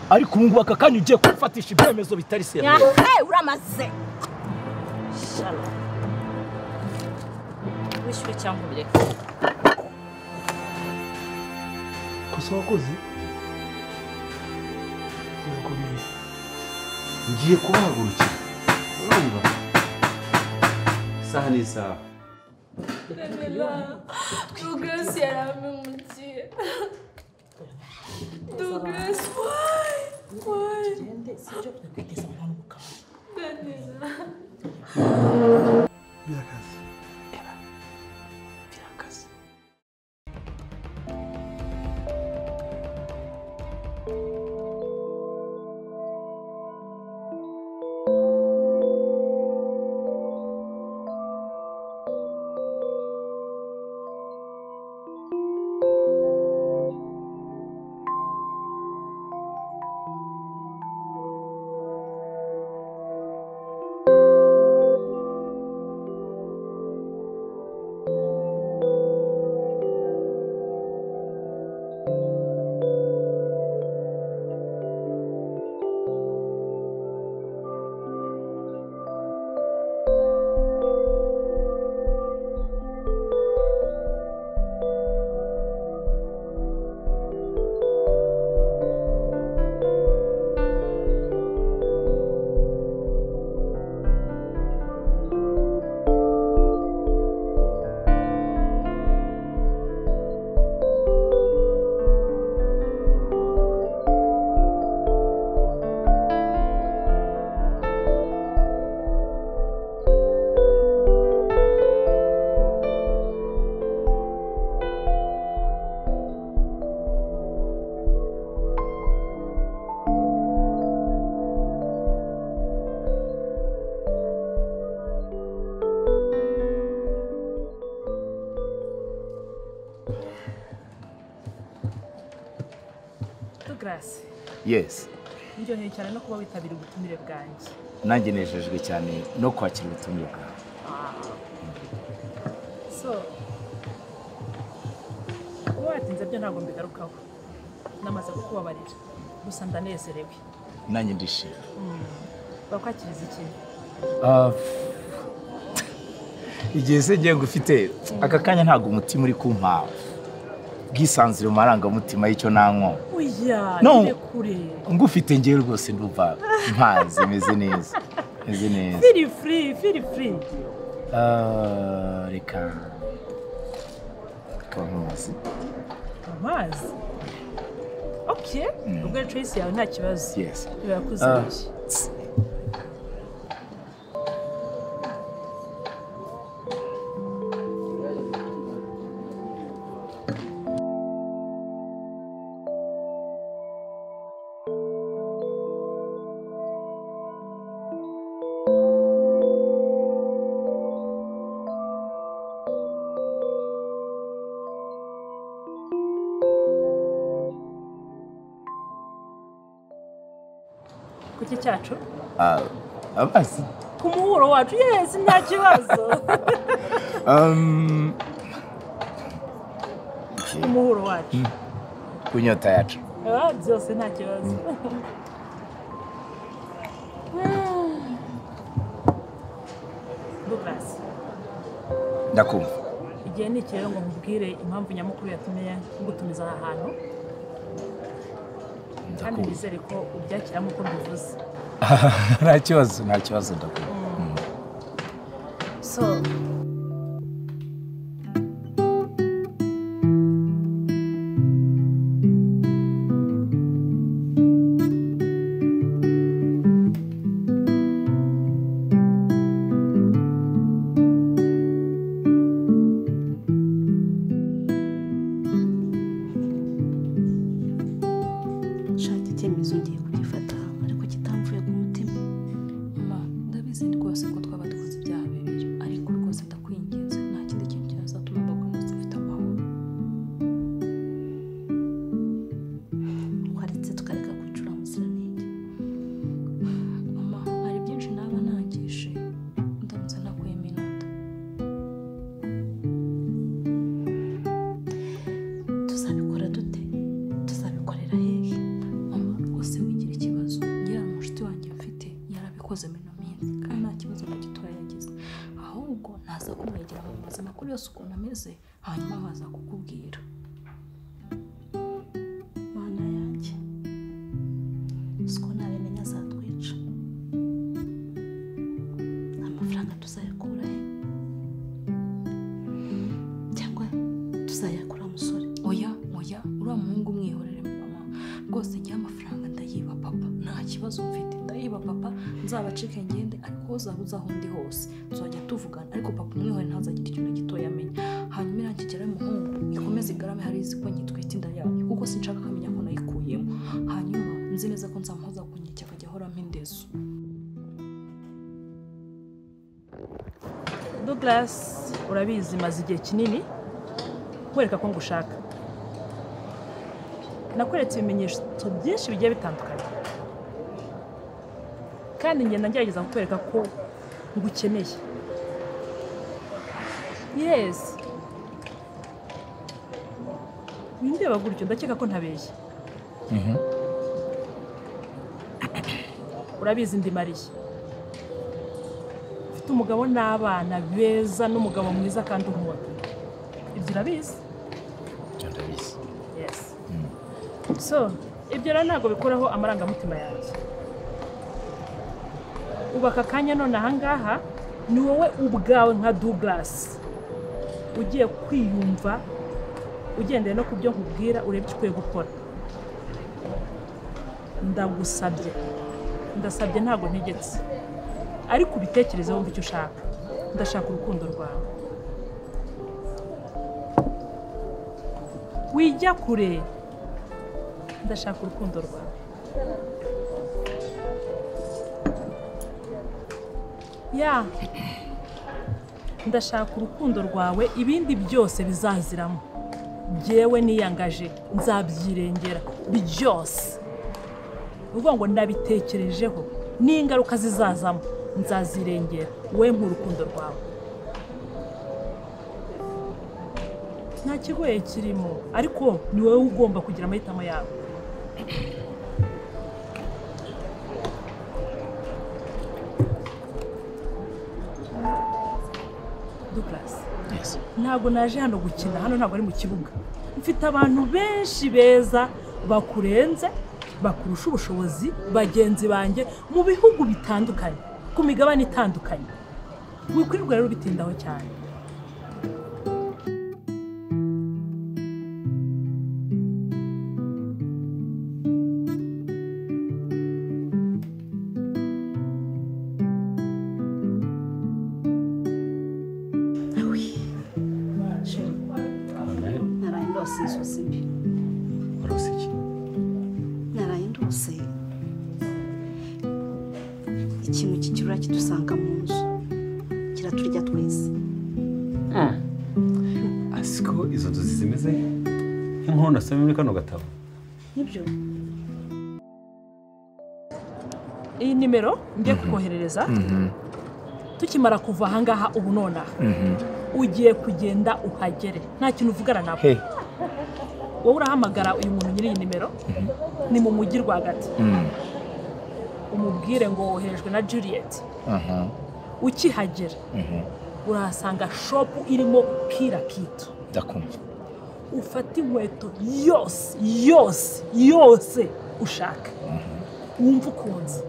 Ariko ubu ngubu aka kanya ugiye kumfatisha ibyemezo bitari seriye. Uramaze. Shalom. Wishyure cyangwa ubireke. Kosa wakoze birakomeye. Ngiye kubahagurukira. Urumva? Isaha n'isaha. Douglas yarampemukiye. Douglas, why? Why? Daniela. Birakaze. Birakaze. Yes. Ndyoheye cyane no kuba witabira ubutumire bwanjye. Nanjye nejejwe cyane no kwakira ubutumire bwawe. So, watinze byo ntabwo mbigarukaho. Namaze kukubabarira. Gusa ndanezerewe. Nanjye ndishimye. Bakwakiriza iki? Igihe se ngiye ngufite aka kanya ntabwo umutima uri kumpa bwisanzure mu marangamutima y'icyo nanywa. Oya, no, kure. Ngufite ngiye rwose ndumva mpaze meze neza. Meze neza. Feel free, feel free. Reka amazi. Amazi? Okay. Ubwo choice yawe nta kibazo. Yes. Birakuze. Kuki cyacu? Amazi. Ku muhuro wacu, yes, nta kibazo. Ku muhuro wacu. Ku nyota yacu. Byose nta kibazo. Douglas. Ndakumva. Igihe ni iki rero ngo nkubwire impamvu nyamukuru yatumye ngutumiza aha hantu. Kandi nizere ko ubyakira nk'uko mbivuze. Nta kibazo, nta kibazo ndakumva. So icyemezo ngiye kugifata ariko kitamvuye ku mutima. Mama, ndabizi rwose ko twaba dukoze ibyaha bibiri, ariko rwose ndakwinginze nta kindi kintu cyazatuma mbabona ufite amahoro. Waretse tukareka kwicura muziranenge. Mama, hari byinshi naba nangije ndamutse nakuyemo inota. Tuzabikora dute? Tuzabikorera hehe? Mama, rwose wigira yabikoze muri ino minsi kandi nta kibazo na gitoya yagize, ahubwo naza kumwegera mu mazima kuri yose ukuntu ameze, hanyuma nkaza kukubwira. Mana yanjye, siko nabimenya azatwica. Amafaranga tuzayakura he? Cyangwa tuzayakura musore? Oya oya, uriya muhungu umwihorere mama, rwose njye amafaranga ndayiba papa, nta kibazo mfite, ndayiba papa, nzabacike ngende, ariko uzaba uzi aho ndi hose tuzajya tuvugana, ariko papa umwihorere ntazagira ikintu gitoya amenya. Hanyuma irankigera y'umuhungu ikomeze igarame hari izi ko nyitwite inda yayo, kuko sinshaka kamenya ko nayikuyemo. Hanyuma nzi neza ko nzamuhoza kunyicya akajya ahoramo indezo. Douglas, urabizi maze igihe kinini nkwereka ko ngushaka. Nakweretse ibimenyetso byinshi bigiye bitandukanye, kandi ngenda ngerageza kukwereka ko ngukeneye. Yes, windeba gutyo ndakeka ko ntabeshya. Urabizi ndi Mariya, mfite umugabo n'abana beza n'umugabo mwiza kandi unkunda. Ibyo urabizi? Ndabizi. Yes. So, ibyo rero ntabwo bikuraho amarangamutima yanjye. Ubu aka kanya none aha ngaha ni wowe ubwawe nka Douglas ugiye kwiyumva, ugendeye no ku byo nkubwira, urebe icyo ukwiye gukora. Ndagusabye, ndasabye ntabwo ntegetse, ariko ubitekereze wumva icyo ushaka. Ndashaka urukundo rwawe. Wijya kure, ndashaka urukundo rwawe. Ya, ndashaka urukundo rwawe, ibindi byose bizaziramo. Jyewe niyangaje nzabyirengera byose. Uvuga ngo ndabitekerejeho n'ingaruka zizazamo nzazirengera, we nk'urukundo rwawe. Nta kigoye kirimo, ariko ni wowe ugomba kugira amahitamo yawe. Douglas, Yes. ntabwo naje hano gukina, hano ntabwo ari mu kibuga. Mfite abantu benshi beza bakurenze, bakurusha ubushobozi, bagenzi banjye mu bihugu bitandukanye, ku migabane itandukanye. Wikwirirwa rero ubitindaho cyane. Naraye ndose inzozi mbi. Warose iki? Naraye ndose ikintu kikirura kidusanga mu nzu, kiraturya twese. Asiko izo nzozi zimeze nk'inkuru nasomye muri kano gatabo. Nibyo. Iyi nimero ngiye kukoherereza, tukimara kuva aha ngaha ubu nonaha ugiye kugenda uhagere, nta kintu uvugana nabo. Wowe urahamagara uyu muntu nyiri iyi nimero, ni mu mujyi rwagati, umubwire ngo woherejwe na Juliet. Ukihagera urahasanga shopu irimo kila kitu. Ndakumva. Ufate inkweto yose yose yose ushaka, wumva ukunze,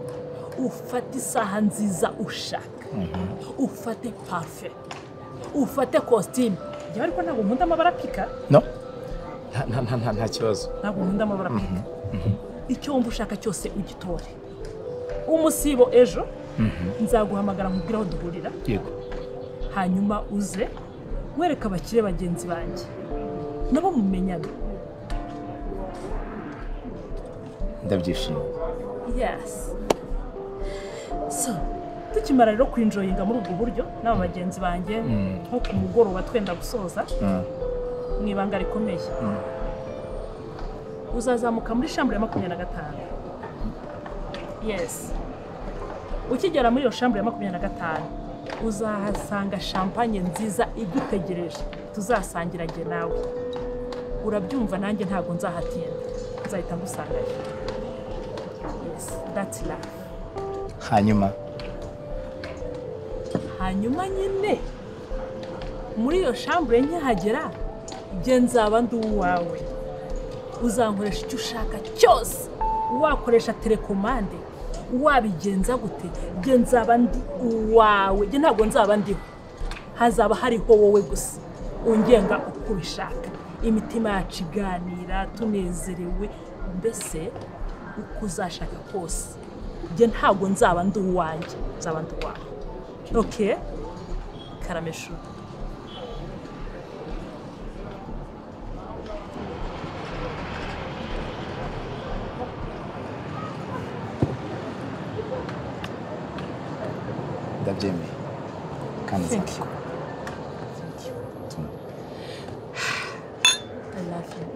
ufate isaha nziza ushaka, ufate parufe, ufate kositimu. Njyewe ariko ntabwo nkunda amabara apika. No, nta kibazo. Ntabwo nkunda amabara apika. Icyo wumva ushaka cyose ugitore. Umusibo ejo nzaguhamagara nkubwire aho duhurira. Yego. Hanyuma uze wereka abakire bagenzi banjye nabo mumenyane. Ndabyishimiye. Yes. So, tukimara rero kwinjoyinga muri ubwo buryo n'aba bagenzi banjye, nko ku mugoroba twenda gusoza, mu ibanga rikomeye, uzazamuka muri shambure ya 25. Yes. Ukigera muri iyo shambure ya 25 uzahasanga champagne nziza igutegereje, tuzasangira jye nawe. Urabyumva, nanjye ntabwo nzahatinda, nzahita ngusangayo. Yes, that's love. Hanyuma Hanyuma nyine muri iyo shambure nkihagera njye nzaba ndi uwawe. Uzankoresha icyo ushaka cyose, wakoresha telekomande, wabigenza gute, njye nzaba ndi uwawe. Njye ntabwo nzaba ndiho, hazaba hariho wowe gusa ungenga uko ubishaka. Imitima yacu iganira tunezerewe, mbese uko uzashaka kose. Njye ntabwo nzaba ndi uwanjye, nzaba ndi uwawe. Okay? Karameshu. Ndabyemeye kandi Thank you. nzabikora. Tuma. I love you.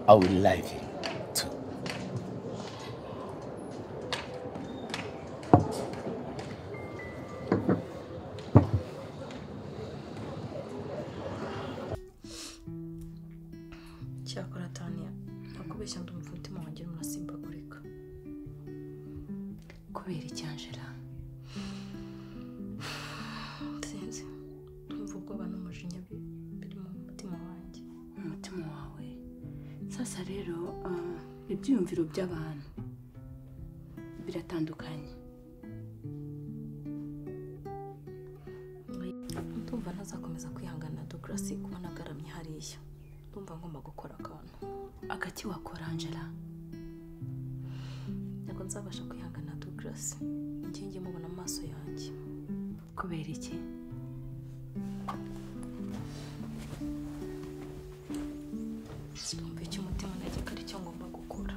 I will love you too. Cyakora Tania, nakubeshya ndumva umutima wanjye urimo urasimbagurika. Kubera iki Angela? Sinzi, ndumva ubwoba n'umujinya biri mu mutima wanjye. Umutima wawe. Sasa rero ibyiyumviro by'abantu biratandukanye. Ndumva ntazakomeza kwihangana Douglas kubona agaramye hariya. Ndumva ngomba gukora akantu. Agaki wakora Angela? Ntabwo nzabasha kwihangana Douglas. Njye mubona amaso yanjye. Kubera iki? Ndumva icyo umutima untegeka ari cyo ngomba gukora.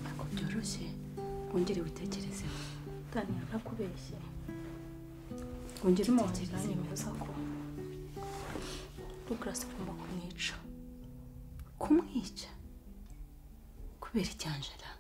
Ntabwo byoroshye, wongere witekerezeho. Tania, ntakubeshye. Wongere Umutima wanjye utekerezeho. uranyemeza ko Douglas agomba kumwica. Kumwica? Kubera iki Angela?